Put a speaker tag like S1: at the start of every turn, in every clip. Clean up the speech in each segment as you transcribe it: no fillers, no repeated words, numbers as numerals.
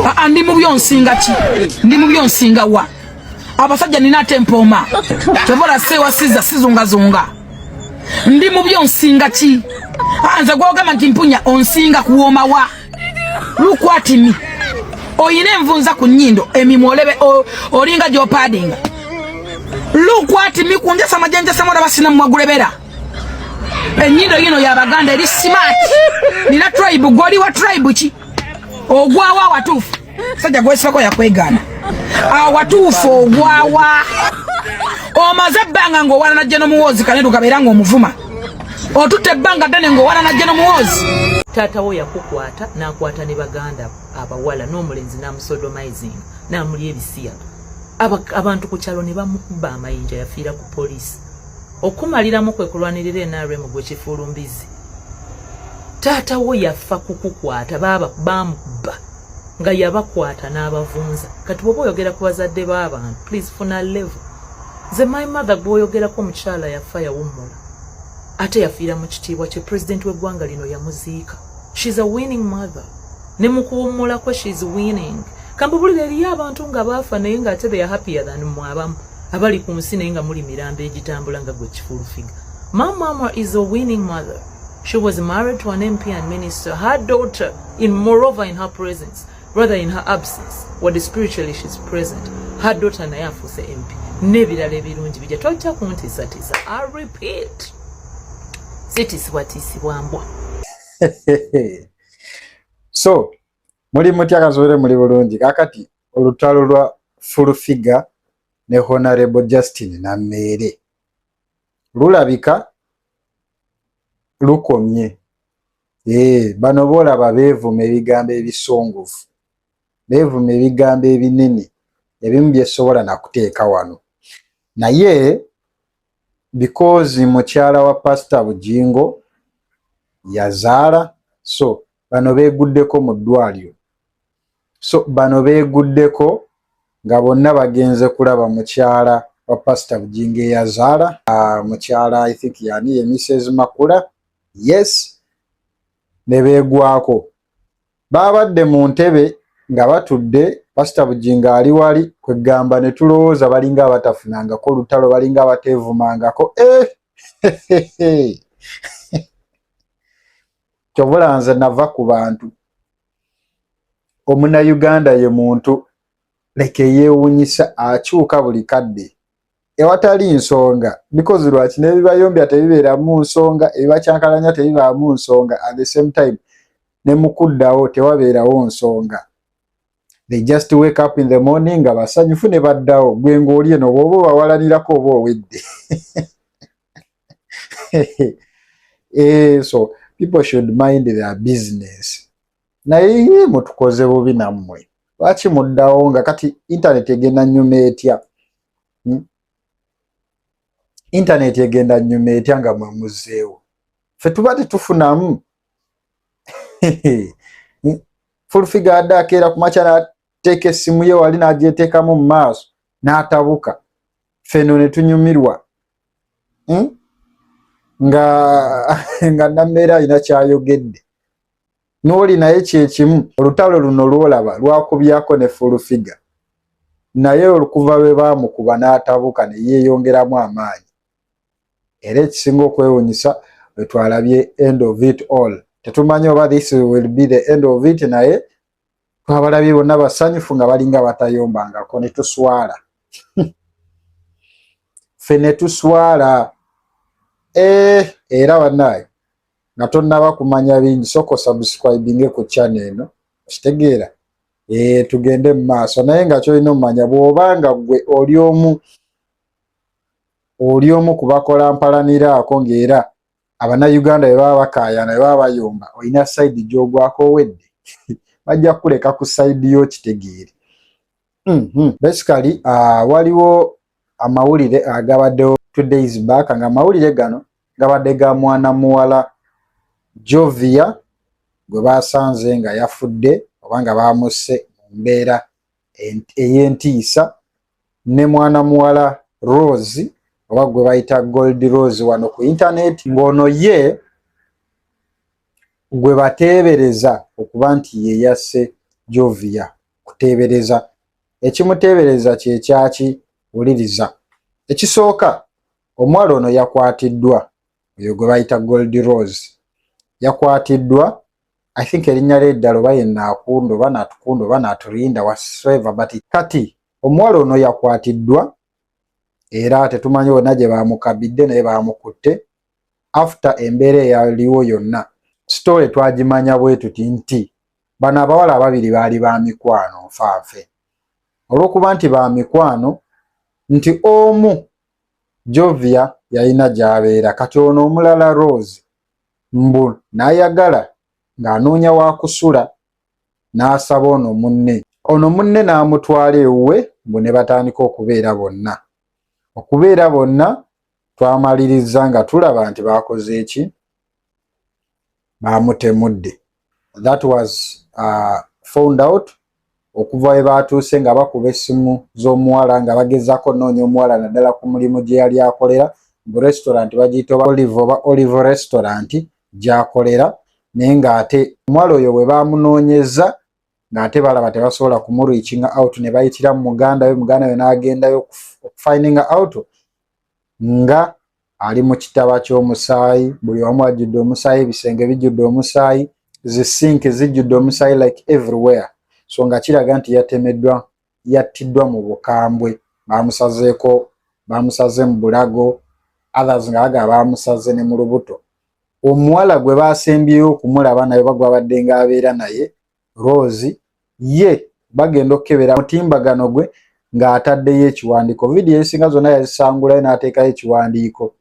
S1: Aa, ndi mubi onsinga ki? Ndi mubi onsinga wa? Abasajja nina ate empooma, kyovola seewasiza sizungazunga. Ndi mubi onsinga ki? Aa, nze gwogamba nti mpunya onsinga kuwooma wa? Lukwatimi oyina envunza ku nnyindo, emimwa olebe olinga gy'opaadinga. Lukwatimi kunjasa majenjasa mwana basina mwagulebera ennyindo yino y'Abaganda eri smart. Nina tribe, gwoli wa tribe ki? Ogwawa awatuufu, sajja gwesibako yakwegaana awatuufu ogwawa. Omaze ebbanga ng'owaana najja n'omuwoozi kanedu kabeera ng'omuvuma, otutte ebbanga ddene ng'owaana najja n'omuwoozi.
S2: Taata wo yakukwata n'akwata ne baganda abawala n'omulenzi n'amusodomizing n'amulya ebisiyaga. Abantu ku kyalo ne bamukuba amayinja, yafiira ku poliisi. Okumaliramu kwe kulwanirira NRM gwe kifuulumbizi. Taata wo yafa kukukwata, baaba bamukuba nga yabakwata n'abavunza. Kati bw'oba oyogera ku bazadde b'abantu, please funa level. Nze my mother gw'oyogerako omukyala yafa, yawummula, ate yafiira mu kitiibwa kye. Pulezidenti w'eggwanga lino yamuziika. She's a winning mother. Ne mu kuwummula kwe she's winning. Kambubulira, eriyo abantu nga baafa naye ng'ate they are happier than mmwe abamu abali ku nsi naye nga muli mirambo egitambula nga gwe kifuulufiga. My mama is a winning mother. She was married to an MP and minister. Her daughter, in moreover in her presence, rather in her absence, wadde spiritually she's present, her daughter naye afuuse MP n'ebirala ebirungi bijja. Tojja kuntiisatiisa. I repeat, sitiisibwatiisibwa mbwa.
S3: So muli mutya? Kasobole muli bulungi. Kakati olutalo lwa Full Figure ne Honorable Justin Nammeere lulabika lukomye. Ee, bano boolaba beevuma ebigambo ebisongovu, beevuma ebigambo ebinene, ebimu byesobola nakuteeka wano, naye because mukyala wa Pasita Bujingo yazaala, so bano beeguddeko mu ddwaliro. So bano beeguddeko nga bonna bagenze kulaba mukyala wa Pasita Bujingo eyazaala. Mukyala I think yani ye Mrs Makula, yes, ne beegwako. Baabadde mu ntebe nga batudde, Pasita Bujingo ali wali kwegamba, ne tulowooza balinga abatafunangako olutalo, balinga abateevumangako. Eh! Kyovula nze nava ku bantu. Omunnayuganda ye muntu leke yeewunyisa, akyuka buli kadde ewatali nsonga, because lwaki n'ebibayombya tebibeeramu nsonga, ebibakyankalanya tebibaamu nsonga, at the same time ne mukuddawo tewabeerawo nsonga. They just wake up in the morning nga basanyufu ne baddawo. Gwe ng'oli eno bw'oba obawalanirako oba owedde. Eh, so people should mind their business. Naye mutukoze bubi nammwe. Lwaki muddawo nga kati internet egenda nnyuma etya? Hmm? Internet egenda nnyuma etya nga mwe muzzeewo? Ffe tuba tetufunamu. Full Figure adde akeera ku makya n'ateeka essimu ye wali n'agyeteekamu mu maaso n'atabuka, ffeno ne tunyumirwa, Nga Nammeere alina kyayogedde n'oli naye kyekimu. Olutalo luno lwolaba lwakubyako ne Full Figure, naye okuva lwe baamukuba n'atabuka ne yeeyongeramu amaanyi. Era ekisinga okwewunyisa bwe twalabye end of it all, tetumanyi oba this will be the end of it, naye twabalabye bonna basanyufu nga balinga batayombangako, ne tuswala ffe, ne tuswala. Eh, era bannaaye, nga tonnaba kumanya bingi, sooka osubscribinge ku channel eno, okitegeera? Eh, tugende mu maaso. Naye nga kyolina omumanya, bw'oba nga ggwe oli omu ku bakola mpalaniraako, ng'era Abannayuganda bwe baba bakaayana, bwe baba bayomba, olina side gy'ogwako, owedde, bajja kukuleka ku side yo, kitegeere. Basically waliwo amawulire agabaddewo 2 days back, nga amawulire gano gabadde ga mwana muwala Jovia gwe basanze nga yafudde oba nga bamusse mu mbeera ey'entiisa, ne mwana muwala Rose oba gwe bayita Gold Rose wano ku internet, ng'ono ye gwe bateebereza okuba nti ye yasse. Jovia kuteebereza. Ekimuteebereza kye kyaki? Wuliriza. Ekisooka, omuwala ono yakwatiddwa, oyo gwe bayita Gold Rose yakwatiddwa, I think erinnya lye eddala oba ye Naakunda oba Natukunda oba Naturinda whatsoever, but kati omuwala ono yakwatiddwa era tetumanyi wonna gye baamukabidde, naye baamukutte after embeera eyaliwo yonna. Story twagimanya bwe tuti nti bano abawala ababiri baali ba mikwano nfanfe, olw'okuba nti ba mikwano nti omu Jovia yalina gy'abeera, kati ono omulala Rose mbu n'ayagala ng'anoonya wa kusula n'asaba ono munne, ono munne n'amutwala ewuwe mbu ne batandika okubeera bonna. Okubeera bonna twamalirizza nga tulaba nti baakoze eki? Baamutemudde. That was found out okuva we baatuuse nga bakuba essimu z'omuwala nga bagezaako nnoonya omuwala naddala ku mulimu gye yali akolera mu restaurant bagiyita oba Olive oba Olive restaurant gy'akolera, naye ng'ate omuwala oyo bwe baamunoonyeza ng'ate balaba tebasobola kumureachinga out ne bayitira mu muganda we, muganda we n'agendayo okufindinga out nga ali mu kitaba ky'omusaayi, buli wamu ajjudde omusaayi, ebisenge bijjudde omusaayi, zi sink zijjudde omusaayi, like everywhere. So nga kiraga nti yatemeddwa, yattiddwa mu bukambwe, baamusazeeko, baamusaze mu bulago, others nga bagamba baamusaze ne mu lubuto. Omuwala gwe baasembyeyo okumulaba naye oba gwabadde ng'abeera naye Rose, ye bagenda okukebera mutimbagano gwe ng'ataddeyo ekiwandiiko, vidiyo ezisinga zonna yazisangulayo n'ateekayo ekiwandiiko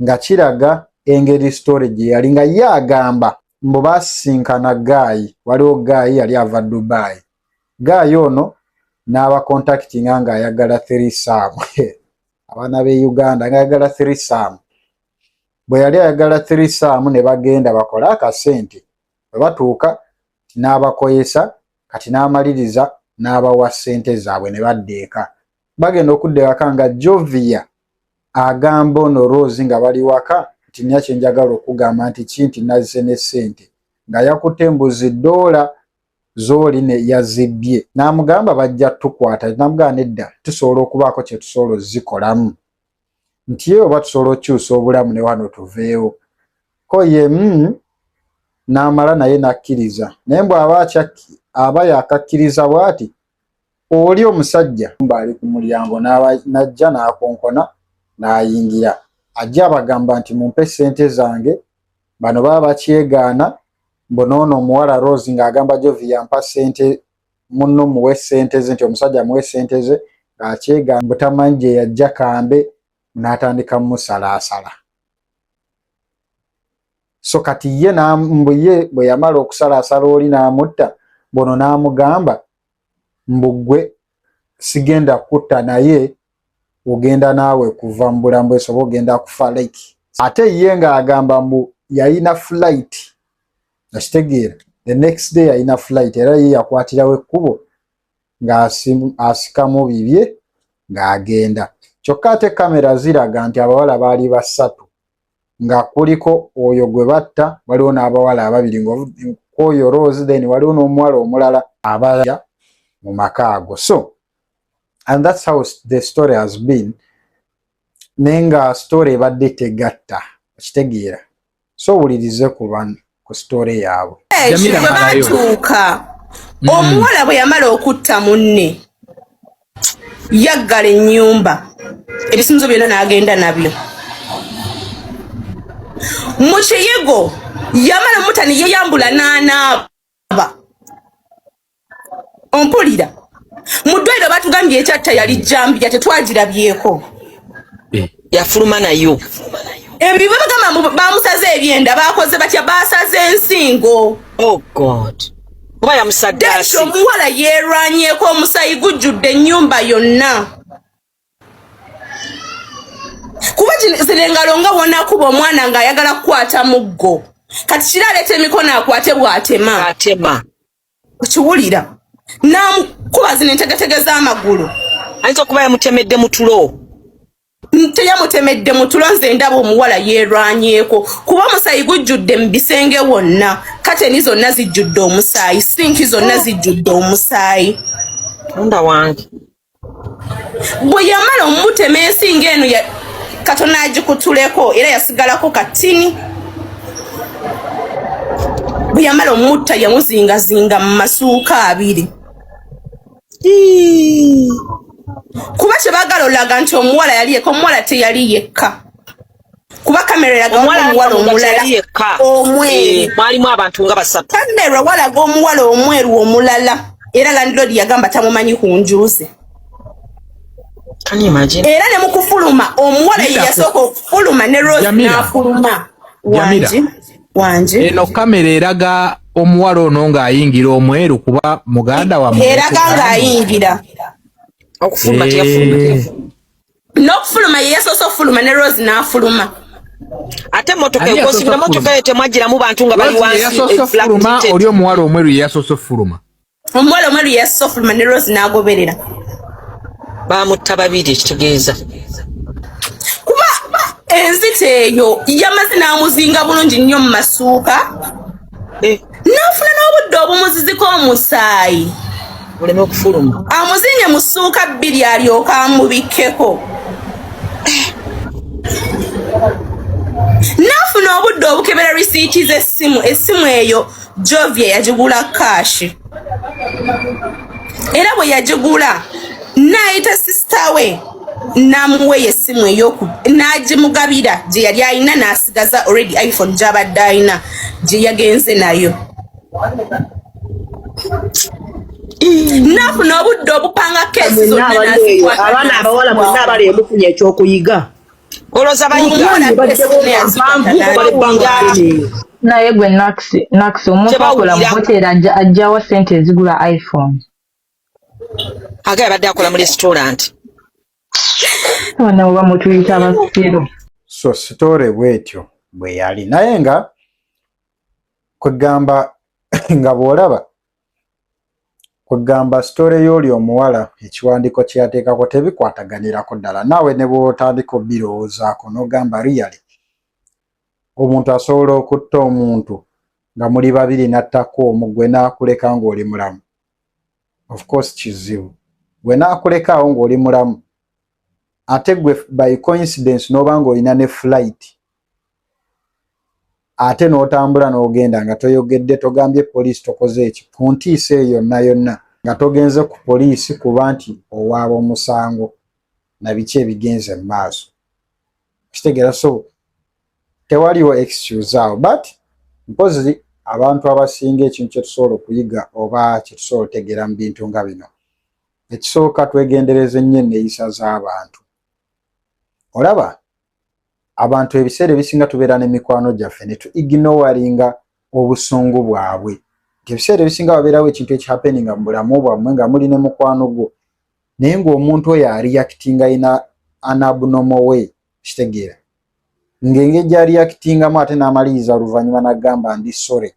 S3: nga kiraga engeri story gye yali nga ye agamba mbu baasisinkana guy, waliwo guy yali ava Dubai, guy ono n'abacontactinga ng'ayagala threesome, abaana b'e Uganda, ng'ayagala threesome. Bwe yali ayagala threesome ne bagenda bakole akasente, bwe batuuka n'abakoyesa, kati n'amaliriza n'abawa ssente zaabwe ne badda eka. Bagenda okudda ewaka nga Jovia agamba ono Rose nga bali waka nti nina kye njagala okugamba, nti ki? Nti nazze ne ssente, nga yakutte embuzi ddoola z'oli ne yazibbye, n'amugamba bajja tukwata, n'amugamba nedda, tusobola okubaako kye tusobola ozikolamu, nti ye oba tusobola okukyusa obulamu ne wano tuveewo ko ye n'amala naye n'akkiriza. Naye bw'aba aba yakakkiriza bw'ati, oli omusajja ali ku mulyango n'ajja n'akonkona n'ayingira, ajja abagamba nti mumpe ssente zange. Bano baba bakyegaana mbu n'ono omuwala Rose ng'agamba Jovi yampa ssente, munno muwe ssente ze, nti omusajja muwe ssente ze, ng'akyegaana mbu tamanyi gye yajja kambe, n'atandika musalaasala. So kati ye mbu ye bwe yamala okusalaasala oli n'amutta, bono n'amugamba mbu ggwe sigenda kutta, naye ogenda naawe kuva mu bulamu bw'ensi oba ogenda kufa, like ate ye ng'agamba mbu yalina flight, okitegeera, the next day yalina flight, era ye yakwatirawo ekkubo ng'asikamu bibye ng'agenda. Kyokka ate kamera ziraga nti abawala baali basatu, nga kuliko oyo gwe batta, waliwo n'abawala ababiri kwoyo Rose, then waliwo n'omuwala omulala abaya mu maka ago. So and that's how the story has been, naye nga story ebadde tegatta, okitegeera? So wulirize ku bano ku story yaabwe.
S4: Bwe batuuka, omuwala bwe yamala okutta munne, yaggala ennyumba, ebisinzo byonna n'agenda nabyo mu kiyigo. Yamala mutta ne yeyambula n'anaaba. Ompulira? Mu ddwaliro batugambye ekyatta yali jjambiya, tetwagirabyeko.
S5: Yafuluma nayo.
S4: Ebyo bagamba mbu bamusaze ebyenda, bakoze batya, basaze ensingo.
S5: Oh God, oba yamusaddaasi.
S4: Dekyo omuwala yeerwanyeeko, omusayi gujjudde ennyumba yonna, kuba zino engalo nga wonakuba omwana ng'ayagala kukwata muggo, kati kira aleeta emikono akwate bw'atema.
S5: Atema.
S4: Okiwulira? Namukuba zino entegetege z'amagulu.
S5: Ayinza okuba yamutemedde mu tulo.
S4: Teyamutemedde mu tulo. Nze ndaba omuwala yeerwanyeeko, kuba omusaayi gujjudde mu bisenge wonna, kateni zonna zijjudde omusaayi, sinki zonna zijjudde omusaayi.
S5: Katonda wange!
S4: Bwe yamala omutema ensinga eno katono agikutuleko, era yasigalako katini. Bwe yamala omutta, yamuzingazinga mu masuuka 2, kuba kyebaagala olaga nti omuwala yali yekka. Omuwala teyali yekka, kuba kamera eraga
S5: Omuwala
S4: omuwala omulala
S5: yali yekka.
S4: omweru.
S5: Eh, mwalimu abantu nga basatu.
S4: Kamera walaga omuwala omweru omulala, era landlord yagamba tamumanyi ku njuze.
S5: Can you imagine?
S4: Era ne mukufuluma, omuwala ye
S6: Linda,
S4: yasooka okufuluma ne Rose
S6: Jamila.
S4: n'afuluma.
S6: Jamila.
S4: Wangi, wangi.
S6: Eno kamera eraga omuwala ono ng'ayingira omweru, kuba muganda wammwe?
S4: Eraga ng'ayingira.
S5: Okufuluma teyafuluma.
S4: N'okufuluma ye yasoose okufuluma ne Rose n'afuluma.
S5: Ate emotoka
S6: Ani yasoose
S5: ekosibira motoka
S6: okufuluma?
S5: eyo temwagiramu bantu nga bali
S6: Rose ye
S5: wansi?
S6: yasoose
S5: Eh, black
S6: okufuluma?
S5: tinted.
S6: Oli omuwala omweru ye yasoose okufuluma?
S4: Omuwala omweru ye yasoose okufuluma ne Rose n'agoberera.
S5: Bamutta babiri, ekitegeeza.
S4: Kuba enzita eyo yamaze n'amuzinga bulungi nnyo mu masuuka,
S5: Eh,
S4: n'afuna n'obudde obumuziziko omusaayi
S5: oleme okufuluma.
S4: Amuzinge mu ssuuka 2, alyoke amubikkeko, n'afuna obudde obukebera risiiti z'essimu. Essimu eyo Jovia yagigula cash, era bwe yagigula n'ayita sister we n'amuweeyo essimu eyoku n'agimugabira gye yali alina, n'asigaza already iPhone gy'abadde alina gye yagenze nayo. N'afuna obudde obupanga case
S7: Mwenna
S4: zonna
S7: abali eyo,
S4: n'azikwata
S7: abaana abawala mwenna abali eyo, mufunye ekyokuyiga.
S5: Olowooza bayiga?
S4: Omuwala
S7: Badde
S4: case zonna yazikwata
S7: mpanvu okumala ebbanga ddene.
S8: Naye gwe Naxi, Naxi, omuntu akola mu
S5: Tebawulira.
S8: hoteri ajjawa sente ezigula iPhone?
S5: Aga yabadde akola mu restaurant.
S8: Bana oba mutuyita abasiru.
S3: So story bwetyo bwe yali, naye nga kwegamba nga bw'olaba, kwegamba story y'oli omuwala, ekiwandiiko kye yateekako tebikwataganirako ddala naawe ne bw'otandika obirowoozaako n'ogamba, really, omuntu asobola okutta omuntu nga muli babiri n'attako omu, gwe n'akuleka ng'oli mulamu? Of course kizibu gwe n'akuleka awo ng'oli mulamu, ate gwe by coincidence n'oba ng'olina ne flight, ate n'otambula n'ogenda nga toyogedde, togambye poliisi, tokoze eki ku ntiisa eyo yonna yonna, nga togenze ku poliisi kuba nti owaaba omusango na biki ebigenze mu maaso. Kitegeera? So tewaliwo excuse awo. But mpozi abantu abasinga, ekintu kyetusobola okuyiga oba kyetusobola otegeera mu bintu nga bino, ekisooka, twegendereze nnyo enneeyisa z'abantu. Olaba abantu ebiseera ebisinga tubeera n'emikwano gyaffe ne tu ignoringa obusungu bwabwe, nti ebiseera ebisinga wabeerawo ekintu ekihappeninga mu bulamu bwammwe nga muli ne mukwano gwo, naye ng'omuntu oyo areactinga in an abnormal way. Kitegeera? Ng'engeri gy'areactingamu, ate n'amaliriza oluvannyuma n'agamba, "Ndi sorry,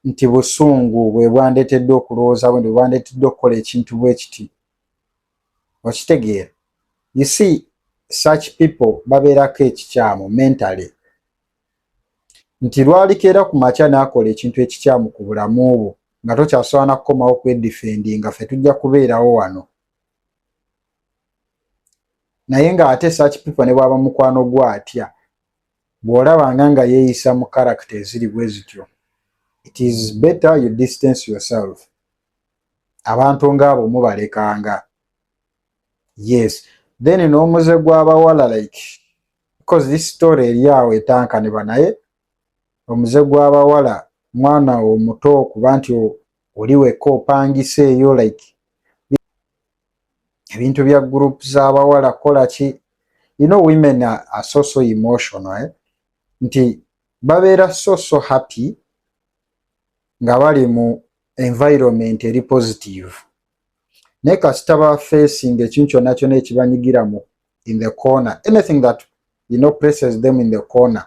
S3: nti busungu bwe bwandeetedde okulowooza bwe nti bwandeetedde okukola ekintu bwe kiti." Okitegeera? You see, such people babeerako ekikyamu mentally, nti lwalikeera ku makya n'akola ekintu ekikyamu ku bulamu bwo nga tokyasobola na kukomawo kwedefendinga, ffe tujja kubeerawo wano. Naye ng'ate such people, ne bw'aba mukwano gwo atya, bw'olabanga nga yeeyisa mu character eziri bwe zityo, it is better you distance yourself. Abantu ng'abo mubalekanga. Yes, then n'omuze gw'abawala, like, because this story eri awo etankanibwa, naye omuze gw'abawala, mwana omuto okuba nti oli wekka opangisa eyo, like ebintu bya group z'abawala, kola ki, women are so so emotional, eh? Nti babeera so so happy nga bali mu environment eri positive, naye kasita ba facing ekintu kyonna kyonna ekibanyigira mu in the corner, anything that presses them in the corner,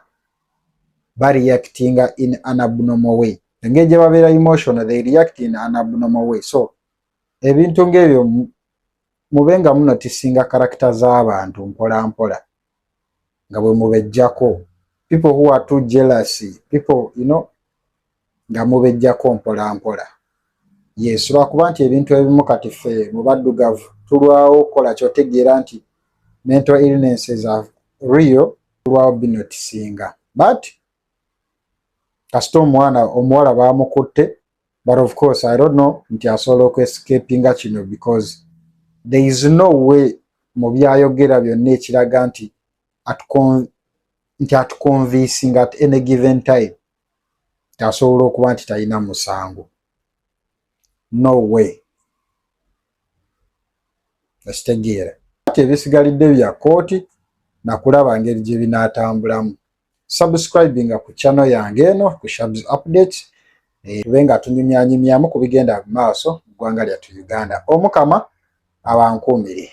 S3: bareactinga in an abnormal way. Engeri gye babeera emotional, they react in an abnormal way. So ebintu ng'ebyo mube nga munoticinga character z'abantu mpola mpola. Nga bwe mubejjako people who are too jealousy people, nga mubejjako mpola mpola. Yes, lwakuba nti ebintu ebimu kati ffe mu baddugavu tulwawo okukola kyotegeera nti mental illnesses are real, tulwawo binotisinga. But kasita omwana omuwala bamukutte, but of course I don't know nti asobola okuescapinga kino, because there is no way mu byayogera byonna ekiraga nti atuconvincing at any given time nti asobola okuba nti talina musango. No way. Okitegeera? Ati ebisigalidde bya kooti nakulaba ngeri gye binaatambulamu. Subscribinga ku channel yange eno ku Shabs Updates, tube nga tunyumyanyumyamu ku bigenda mu maaso mu ggwanga lyattu Uganda. Omukama abankuumire.